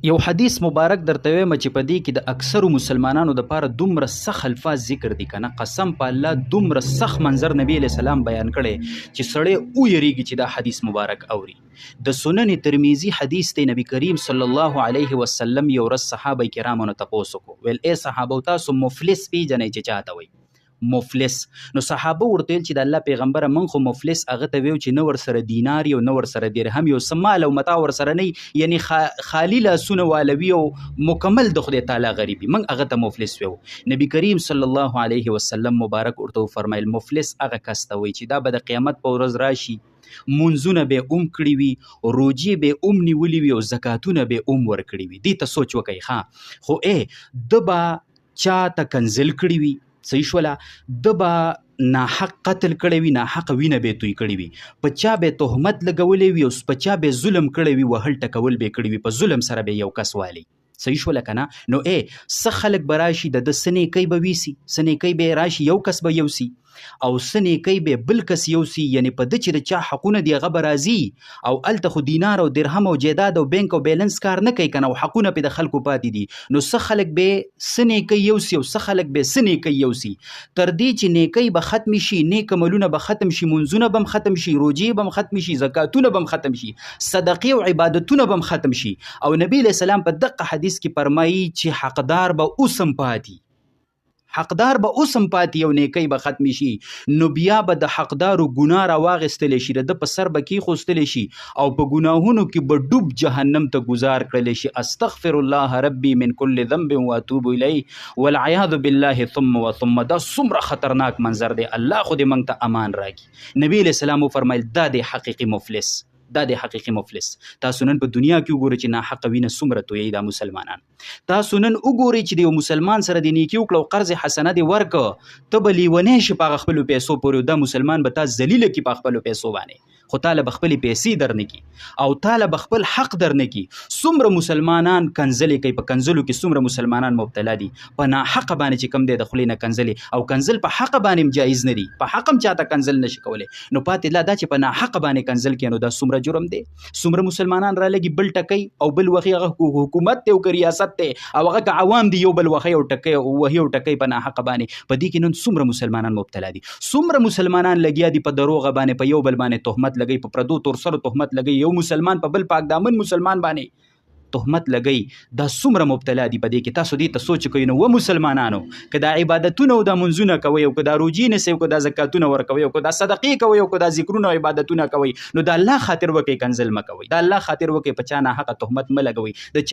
یو حدیث مبارک درته وایم چې په دې کې د اکثرو مسلمانانو دپاره دومره سخت الفاظ ذکر دي کنه، قسم په الله دومره سخت منظر نبی علیه السلام بیان کړی چې سړی ویریږي چې دا حدیث مبارک اوري. د سنن ترمذي حدیث دی، نبی کریم صلی الله علیه وسلم یو ورځ صحابه کرامو نه تپوس وکړو، ویل ای صحابه تاسو مفلس پیژنئ چې چاته وایي مفلس؟ نو صحابه ورته ویل چې د الله پیغمبره موږ خو مفلس هغه ته ویو چې نه ورسره دینار یو نه ورسره درهم یو څه مال او متاع ورسره نه، یعنی خالی لاسونه والوي او مکمل د خدای تعالی غریبي، موږ هغه ته مفلس ویو. نبی کریم صلی الله علیه وسلم مبارک ورته وفرمایل مفلس هغه کس ته وایي چې دا به د قیامت په ورځ راشي، مونځونه به اوم کړي وي، روجې به اوم نیولي وي او زکاتونه به اوم ورکړي وي. دې ته سوچ وکړئ. ښه خو ای ده به چا ته کنځل کړي وي، صحیح شوله، ده به ناحق قتل کړی وي، ناحق وینه به توی کړې وي، په چا به تهمت لګولی وي او په چا به ظلم کړی وي، وهل ټکول به کړي وي، په ظلم سره به یو کس والی. صحیح شوله که نه؟ نو ای څه خلک به راشي د ده څه نیکۍ به ویسي، څه نیکۍ به راشي یو کس به یوسي او څه نیکۍ به بل کس یوسي، یعنی په ده چې د چا حقونه دي هغه به راځي او هلته خو دینار او درهم او جایداد او بانک او بیلنس کار نه کوي که نه، او حقونه پرې د خلکو پاتې دي. نو څه خلک به څه نیکۍ یوسي او څه خلک به څه نیکۍ یوسي، تر دې چې نیکۍ به ختمې شي، نیک عملونه به ختم شي، مونځونه به هم ختم شي، روژې به هم ختمې شي، زکاتونه به هم ختم شي، صدقې او عبادتونه به هم ختم شي. او نبی علیه السلام په دقه حدیث کې فرمایي چې حقدار به اوس هم پاتې، حقدار به اوس هم پاتې او نیکۍ به ختمې شي. نو بیا به د حقدارو ګناه راواغېستلی شي، د ده په سر به کېښوستلی شي او په ګناهونو کې به ډوب جهنم ته ګزار کړلی شي. استغفر الله ربي من كل ذنب واتوب الیه والعیاذ بالله ثم وثم. دا څومره خطرناک منظر دی، الله خو دې موږ ته امان راکړي. نبی علیه السلام وفرمایل دا دی حقیقي مفلس، دا دی حقیقي مفلس. تاسو نن په دنیا کې وګورئ چې ناحقه وینه څومره تویوي دا مسلمانان. تاسو نن وګورئ چې د یو مسلمان سره دې نیکي وکړه او قرض حسنه دې ورکړه، ته به لیونی شې په هغه خپلو پیسو پورې، او دا مسلمان به تا ذلیله کړي په خپلو پیسو باندې، خو تا له به خپلې پیسې درنه کړي او تا له به خپل حق درنه کړي. څومره مسلمانان کنځلې کوي، په کنځلو کې څومره مسلمانان مبتلا دي، په ناحقه باندې چې کوم دی د خولې نه کنځلې، او کنځل په حقه باندې هم جایز نه دي، په حق هم چاته کنځل نشي کولی. نو پاتې لا دا چې په ناحقه باندې کنځل کوي، نو دا څومره جرم دی. څومره مسلمانان رالګي بل ټکی او بل وهي، هغه حکومت دی او که ریاست دی او هغه که عوام دي، یو بل وهي او ټکی وهي او ټکی په ناحقه باندې. په دې کې نن څومره مسلمانان مبتلا دي، څومره مسلمانان لګیا دي په دروغه باندې په یو بل باندې تهمت لګي، په پردو تور سرو تهمت لګي، یو مسلمان په بل پاک دامن مسلمان باندې تهمت لګي. دا څومره مبتلا دي په دې کې. تاسو دې ته سوچ کوئ. نو و مسلمانانو که دا عبادتونه او دا مونځونه کوئ او که دا روژې نیسئ او که دا زکاتونه ورکوئ او که دا صدقې کوئ او که دا ذکرونه او عبادتونه کوئ، نو د الله خاطر وکئ، کنځل مه کوئ، د الله خاطر وکئ، په چا ناحقه تهمت مه لګوئ. د